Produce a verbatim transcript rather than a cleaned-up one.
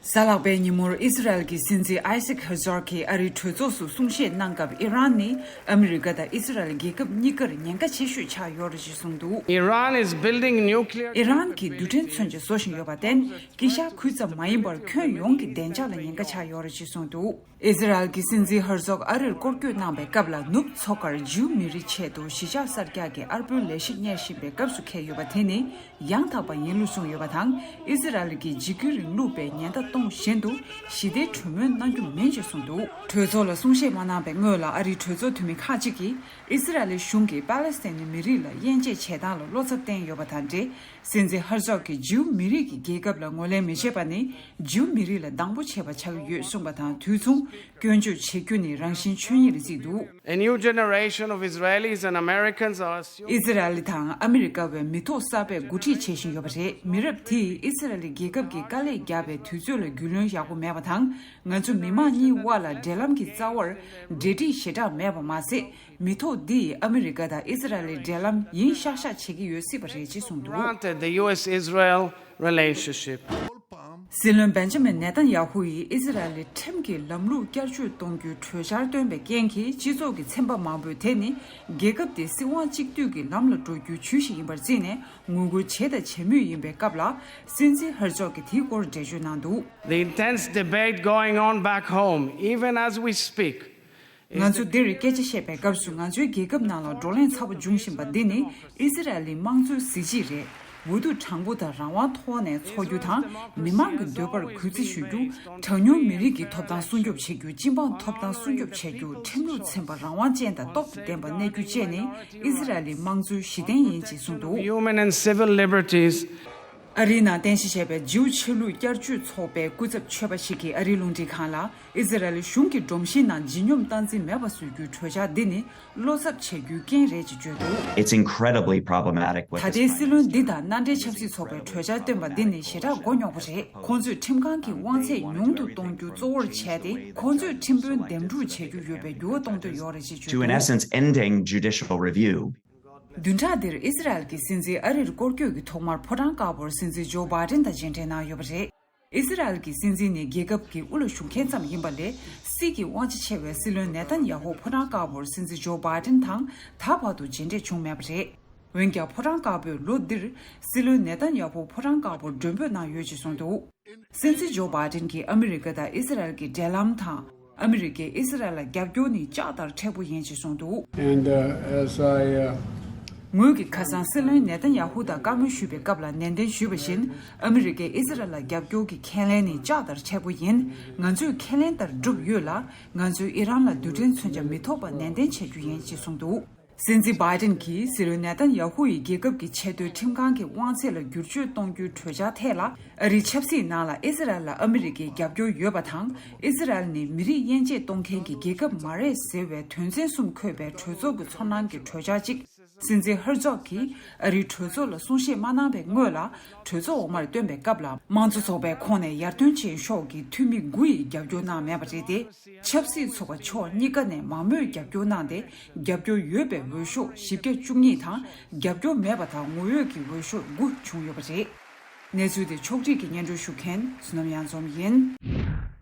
གཟའ་ལྷག་པའི་ཉིན་མོར་ཨི་སི་རལ་གྱི་སྲིད་འཛིན་ཨའི་སིག་ཧར་ཛོག་གིས་ཨ་རིའི་གྲོས་ཚོགས་སུ་གསུང་བཤད་གནང་སྐབས། ཨི་རན་ནི་ཨ་མི་རི་ཀ་དང་ཨི་སི་རལ་རྒྱལ་ཁབ་གཉིས་ཀར་ཉེན་ཁ་ཆེ་ཤོས་ཆགས་ཡོད་རེད་ཅེས་གསུངས་འདུག Iran is building nuclear ཨི་རན་གྱིས་རྡུལ་ཕྲན་མཚོན་ཆ་བཟོ་བཞིན་ཡོད་པར་བརྟེན། དཀྱིལ་ཤར་ཁུལ་ཙམ་མ་ཡིན་པར་ཁྱོན་ཡོངས་ཀྱི་བདེ་འཇགས་ལ་ཉེན་ཁ་ཆགས་ཡོད་རེད་ཅེས་གསུངས་འདུག་ཨི་སི་རལ་གྱི་སྲིད་འཛིན་ཧར་ཛོག་ཨ་རིར་སྐོར་སྐྱོད་གནང་བའི་སྐབས་ལ། ནུབ་མཚོ་ཁར་ཇིའུ་མི་རིགས་ཆེད་དུ་གཞིས་ཆགས་གསར་རྒྱག་གི་ཨར་པོའི་ལས་གཞི་གཉེར་བཞིན་པའི་སྐབས་སུ་འཁེལ་ཡོད་པ་དེ་ནི་ཡང་དག་པ་ཡིན་ལུགས་གསུངས་ཡོད་པ་དང་། ཨི་སི་རལ་གྱིས་འཇིགས་སྐུལ་རིང་ལུགས་པའི་ཉེན་བརྡ་གཏོང་བཞིན་དུ་ཞི་བདེའི་གྲོས་མོལ་གནང་རྒྱུ་མིན་ཅེས་གསུངས་འདུག་གྲོས་ཚོགས་ལ་གསུང་བཤད་མ་གནང་བའི་སྔོན་ལ། ཨ་རིའི་གྲོས་ཚོགས་འཐུས་མི་ཁག་ཅིག་གིས་ཨི་སི་རལ་གཞུང་གིས་པ་ལེ་སི་ཐན་ནི་མི་རིགས་ལ་དབྱེ་འབྱེད་བྱེད་སྟངས་ལ་བློ་འཚབ་བསྟན་ཡོད་པ་དང་འབྲེལ། སྲིད་འཛིན་ཧར་ཛོག་གིས་ཇིའུ་མི་རིགས་ཀྱི་རྒྱལ་ཁབ་ལ་ངོས་ལེན་མི་བྱེད་པ་ནི་ཇིའུ་མི་རིགས་ལ་སྡང་པོ་བྱེད་པ་ཆགས་ཀྱི་ཡོད་གསུངས་པ་དང་། དུས་མཚུངས་སྐྱོན་བརྗོད་བྱེད་རྒྱུ་ནི་རང་བཞིན་ཆོས་ཉིད་རེད་བརྩིས་འདུག A new generation of Israelis and Americans are assuming ཨི་སི་རལ་དང་ཨ་མི་རི་ཀ་བའི་མི་ཐོག་གསར་པས་འགོ་ཁྲིད་བྱེད་བཞིན་ཡོད་པ་རེད། མི་རབས་དེས་ཨི་སི་རལ་རྒྱལ་ཁབ་ཀྱི་དཀའ་ལས་བརྒྱབ་པའི་དུས་ཚོད་ལ་རྒྱུས་ལོན་ཡག་པོ་མེད་པ་དང་། ང་ཚོ་མི་དམངས་གཉིས་དབར་ལ་འབྲེལ་ལམ་གྱི་རྩ་བར་འབྲེལ་འདྲིས་ཞེ་དྲག་མེད་པ་མ་ཟད། མི་ཐོག་འདིས་ཨ་མི་རི་ཀ་དང་ཨི་སི་རལ་ལའི་འབྲེལ་ལམ་ཡིན་ཤག་ཤག་བྱེད་ཀྱི་ཡོད་སྲིད་པ་རེད་ཅེས་གསུངས་འདུག granted the U S Israel relationship. སྲིད་བློན་བེན་ཇ་མིན་ནེ་ཐན་ཡ་ཧུ་ཡིས་ཨི་སི་རལ་ལའི་ཁྲིམས་ཀྱི་ལམ་ལུགས་བསྐྱར་བཅོས་གཏོང་རྒྱུའི་གྲོས་འཆར་བཏོན་པའི་རྐྱེན་གྱིས། སྤྱི་ཚོགས་ཀྱི་ཚན་པ་མང་པོས་དེ་ནི་རྒྱལ་ཁབ་དེ་སྲིད་དབང་གཅིག་སྡུད་ཀྱི་ལམ་ལ་འགྲོ་རྒྱུའི་ཇུས་ཤིག་ཡིན་པར་བརྩིས་ནས་ངོ་རྒོལ་བྱས་དང་བྱེད་མུས་ཡིན་པའི་སྐབས་ལ། སྲིད་འཛིན་ཧར་ཛོག་གིས་དེའི་སྐོར་འགྲེལ་བརྗོད་གནང་འདུག The intense debate going on back home, even as we speak, ང་ཚོ་འདིར་སྐད་ཆ་བཤད་པའི་སྐབས་སུ། ང་ཚོའི་རྒྱལ་ཁབ་ནང་ལ་བགྲོ་གླེང་ཚ་པོ་འབྱུང་བཞིན་པ་འདི་ནི་ཨི་སི་རལ་ལི་དམངས་གཙོའི་གཟི་བརྗིད་རེད། འོས་བསྡུ་དྲང་པོ་དང་རང་དབང་ཐོག་ནས་འཚོགས་རྒྱུ་དང་། མི་མང་གི་འདོད་པར་གུས་བརྩི་ཞུ་རྒྱུ། གྲངས་ཉུང་མི་རིགས་ཀྱི་ཐོབ་ཐང་སྲུང་སྐྱོབ་བྱེད་རྒྱུ། སྤྱི་འབངས་ཐོབ་ཐང་སྲུང་སྐྱོབ་བྱེད་རྒྱུ། ཁྲིམས་ལུགས་ཚན་པ་རང་དབང་ཅན་དང་སྟོབས་དང་ལྡན་པ་གནས་རྒྱུ་བཅས་ནི་ཨི་སི་རལ་ལི་དམངས་གཙོའི་གཞི་རྟེན་ཡིན་ཅེས་གསུངས་འདུག Human and civil liberties. ཨ་རིའི་ནང་རྟེན་གཞི་བྱས་པའི་ཇིའུ་ཆོས་ལུགས་བསྐྱར་བཅོས་ཚོགས་པའི་སྐུ་ཚབ་ཆོས་པ་ཞིག་གིས་ཨ་རིའི་རླུང་འཕྲིན་ཁང་ལ། ཨི་སི་རལ་གཞུང་གི་སྒྲོམ་གཞིའི་ནང་ལྗིད་སྙོམས་སྟངས་འཛིན་མེད་པ་བཟོ་རྒྱུའི་གྲོས་འཆར་འདི་ནི་བློ་འཚབ་བྱེད་རྒྱུའི་རྐྱེན་རེད་ཅེས་བརྗོད་འདུག It's incredibly problematic what ད་this ལྟའི་Prime སྲིད་བློན་འདི་དང་མནའ་འབྲེལ་ཆབ་སྲིད་ཚོགས་པའི་གྲོས་འཆར་བཏོན་པ་འདི་ནི་ཞེ་དྲག་མགོ་རྙོག་པོ་རེད། ཁོང་ཚོས་ཁྲིམས་ཁང་གི་དབང་ཚད་ཉུང་དུ་གཏོང་རྒྱུ་གཙོ་བོར་བྱས་ཏེ། ཁོང་ཚོས་ཁྲིམས་དཔོན་འདེམས་སྒྲུག་བྱེད་རྒྱུ་ཡོད་པའི་འགྱུར་བ་གཏོང་འདོད་ཡོད་རེད་ཅེས་བརྗོད་To, in འདུག essence, ending judicial review. བདུན་ཕྲག་འདིར་ཨི་སི་རལ་གྱི་སྲིད་འཛིན་ཨ་རིར་སྐོར་སྐྱོད་ཀྱི་ཐོག་མར་ཕོ་བྲང་དཀར་པོར་སྲིད་འཛིན་ཇོ་བྷའི་ཏིན་དང་མཇལ་འཕྲད་གནང་ཡོད་པ་རེད། ཨི་སི་རལ་གྱི་སྲིད་འཛིན་ནི་རྒྱལ་ཁབ་ཀྱི་དབུ་ལ་བཞུགས་མཁན་ཙམ་ཡིན་པ་ལས། སྲིད་ཀྱི་དབང་ཆ་ཆེ་བའི་སྲིད་བློན་ནེ་ཐན་ཡ་ཧུ་ཕོ་བྲང་དཀར་པོར་སྲིད་འཛིན་ཇོ་བྷའི་ཏིན་དང་ད་བར་དུ་མཇལ་འཕྲད་བྱུང་མེད་པ་རེད། འོན་ཀྱང་ཕོ་བྲང་དཀར་པོས་ལོ་འདིར་སྲིད་བློན་ནེ་ཐན་ཡ་ཧུ་ཕོ་བྲང་དཀར་པོར་མགྲོན་འབོད་གནང་ཡོད་ཅེས་གསུངས་འདུག་སྲིད་འཛིན་ཇོ་བྷའི་ཏིན་གྱིས་ཨ་མི་རི་ཀ་དང་ཨི་སི་རལ་གྱི་འབྲེལ་ལམ་དང་། ཨ་མི་རི་ཀས་ཨི་སི་རལ་ལ་རྒྱབ་སྐྱོར་ནི་ལྕགས་ལྟར་མཁྲེགས་པོ་ཡིན་ཅེས་གསུངས་འདུག And, uh, as I, uh, ངོས་ཀྱིས་ཁ་སང་སྲིད་བློན་ནེ་ཐན་ཡ་ཧུ་དང་བཀའ་མོལ་ཞུས་པའི་སྐབས་ལ་ནན་ཏན་ཞུས་པ་བཞིན། ཨ་མི་རི་ཀས་ཨི་སི་རལ་ལ་རྒྱབ་སྐྱོར་གྱི་ཁས་ལེན་ནི་ལྕགས་ལྟར་མཁྲེགས་པོ་ཡིན། ང་ཚོས་ཁས་ལེན་ལྟར་བསྒྲུབས་ཡོད་ལ། ང་ཚོས་ཨི་རན་ལ་རྡུལ་ཕྲན་མཚོན་ཆ་མི་ཐོགས་པ་ནན་ཏན་བྱ་རྒྱུ་ཡིན་ཅེས་གསུངས་འདུག་སྲིད་འཛིན་བྷའི་ཏིན་གྱིས་སྲིད་བློན་ནེ་ཐན་ཡ་ཧུ་ཡི་རྒྱལ་ཁབ་ཀྱི་ཆེས་མཐོའི་ཁྲིམས་ཁང་གི་དབང་ཚད་ལ་བསྒྱུར་བཅོས་གཏོང་རྒྱུའི་གྲོས་འཆར་ཐད་ལ། ཨ་རིའི་ཆབ་སྲིད་ནང་ལ་ཨི་སི་རལ་ལ་ཨ་མི་རི་ཀའི་རྒྱབ་སྐྱོར་ཡོད་པ་དང་། ཨི་སི་རལ་ནི་མི་རིགས་དབྱེ་འབྱེད་གཏོང་མཁན་གྱི་རྒྱལ་ཁབ་མ་རེད་ཟེར་བའི་དོན་ཚན་གསུམ་འཁོད་པའི་གྲོས་ཚོགས་ཀྱི་ཚོར་སྣང་གི་གྲོས་འཆར་གཅིག་སྲིད་འཛིན་ཧར་ཛོག་གིས་ཨ་རིའི་གྲོས་ཚོགས་ལ་གསུང་བཤད་མ་གནང་བའི་སྔོན་ལ། གྲོས་ཚོགས་འོག་མར་བཏོན་པའི་སྐབས་ལ། དམངས་གཙོ་ཚོགས་པའི་ཁོངས་ནས་ཡར་ཐོན་ཅན་ཤོག་གི་འཐུས་མི་དགུ་ཡིས་རྒྱབ་སྐྱོར་གནང་མེད་པ་རེད་དེ། ཆབ་སྲིད་ཚོགས་པ་ཕྱོགས་གཉིས་ཀ་ནས་མང་མོས་རྒྱབ་སྐྱོར་གནང་སྟེ། རྒྱབ་སྐྱོར་ཡོད་པའི་འོས་ཤོག་བཞི་བརྒྱ་བཅུ་གཉིས་དང་། རྒྱབ་སྐྱོར་མེད་པ་དང་ངོ་འོས་ཀྱི་འོས་ཤོག་དགུ་བྱུང་ཡོད་པ་རེད། གནས་ཚུལ་དེ་ཕྱོགས་སྒྲིག་གིས་སྙན་སྒྲོན་ཞུ་མཁན་བསོད་ནམས་གཡང་འཛོམས་ཡིན།